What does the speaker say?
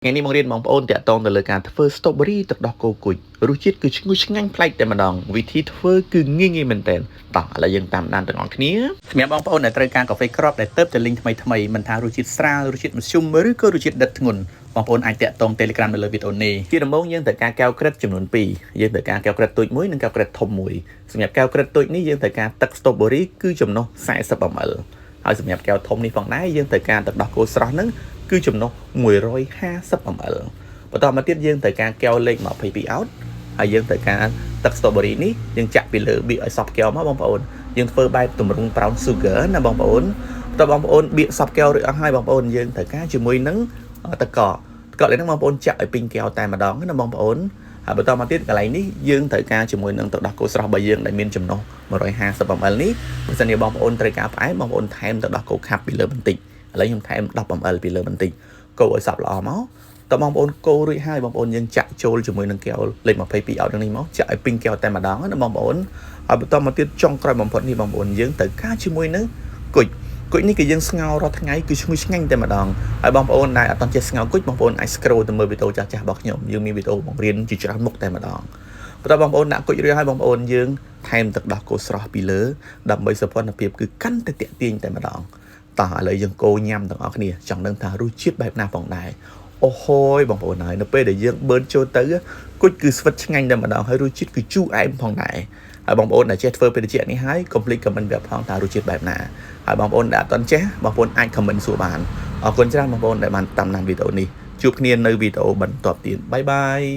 ថ្ងៃនេះមករៀនបងប្អូនតាក់ទងទៅលើការធ្វើ strawberry ទឹកដោះគោគុជរសជាតិគឺឈ្ងុយឆ្ងាញ់ប្លែកតែម្ដងវិធីធ្វើគឺងាយងាយមែនទែនតោះឥឡូវយើងតាមដានទាំងអស់គ្នាសម្រាប់បងប្អូនដែលត្រូវការកាហ្វេគ្រាប់ដែលទៅតែលីងថ្មីថ្មីមិនថារសជាតិស្រាលរសជាតិមធ្យមឬក៏រសជាតិដិតធ្ងន់បងប្អូនអាចតាក់ទង Telegram នៅលើវីដេអូនេះជាដំបូងយើងត្រូវការកែវក្រិតចំនួន2យើងត្រូវការកែវក្រិតតូចមួយនិងកែវក្រិតធំមួយសម្រាប់កែវក្រិតតូចនេះយើងត្រូវការទឹក strawberry គឺចំណុះ40 ml ហើយសម្រាប់កែវធំនេះផងដែរយើងត្រូវការទឹកដោះគោស្រស់ហ្នឹងគឺចំណុះ150 ml បន្តមកទៀតយើងត្រូវការកែវលេខ22អោតហើយយើងត្រូវការទឹក strawberry នេះយើងចាក់ពីលើបៀកឲ្យសព្វកែវមកបងប្អូនយើងធ្វើបែបទម្រង់ brown sugar ណាបងប្អូនបន្ទាប់បងប្អូនបៀកសព្វកែវរួចអស់ហើយបងប្អូនយើងត្រូវការជាមួយនឹងទឹកកកទឹកកកនេះបងប្អូនចាក់ឲ្យពេញកែវតែម្ដងណាបងប្អូនហើយបន្តមកទៀតកន្លែងនេះយើងត្រូវការជាមួយនឹងទឹកដោះគោស្រស់របស់យើងដែលមានចំណុះ150 ml នេះបើសិនជាបងប្អូនត្រូវការផ្អែមបងប្អូនថែមទឹកដោះគោខាប់ពីលើបន្តិចឥឡូវខ្ញុំថែម10 ml ពីលើបន្តិចកូរឲ្យសព្វល្អមកតើបងប្អូនកូររួចហើយបងប្អូនយើងចាក់ចូលជាមួយនឹងកែវលេខ22អោតនេះមកចាក់ឲ្យពេញកែវតែម្ដងណាបងប្អូនហើយបន្តមកទៀតចុងក្រោយបំផុតនេះបងប្អូនយើងត្រូវការជាមួយនឹងគុជគុជនេះគឺយើងស្ងោររាល់ថ្ងៃគឺឈ្ងុយឆ្ងាញ់តែម្ដងហើយបងប្អូនដែលអត់ទាន់ចេះស្ងោរគុជបងប្អូនអាច scroll ទៅមើលវីដេអូចាស់ៗរបស់ខ្ញុំយើងមានវីដេអូបង្រៀនជាច្រើនមុខតែម្ដងបន្ទាប់បងប្អូនដាក់គុជរួចហើយបងប្អូនយើងថែមទឹកដោះគោស្រស់ពីលើដើម្បីសោភ័ណភាពគឺកាន់តែទាក់ទាញតែម្ដងតោះឥឡូវយើងកូរញ៉ាំទាំងអស់គ្នាចង់ដឹងថារសជាតិបែបណាផងដែរអូហូយបងប្អូនហើយនៅពេលដែលយើងបឺនចូលទៅគុជគឺស្វិតឆ្ងាញ់តែម្ដងហើយរសជាតិគឺជូរអែមផងដែរហើយបងប្អូនដែលចេះធ្វើភេសជ្ជៈនេះហើយកុំភ្លេច comment ប្រាប់ផងថារសជាតិបែបណាហើយបងប្អូនដែលអត់ទាន់ចេះបងប្អូនអាច comment សួរបានអរគុណច្រើនបងប្អូនដែលបានតាមដានវីដេអូនេះជួបគ្នានៅវីដេអូបន្ទាប់ទៀត bye bye.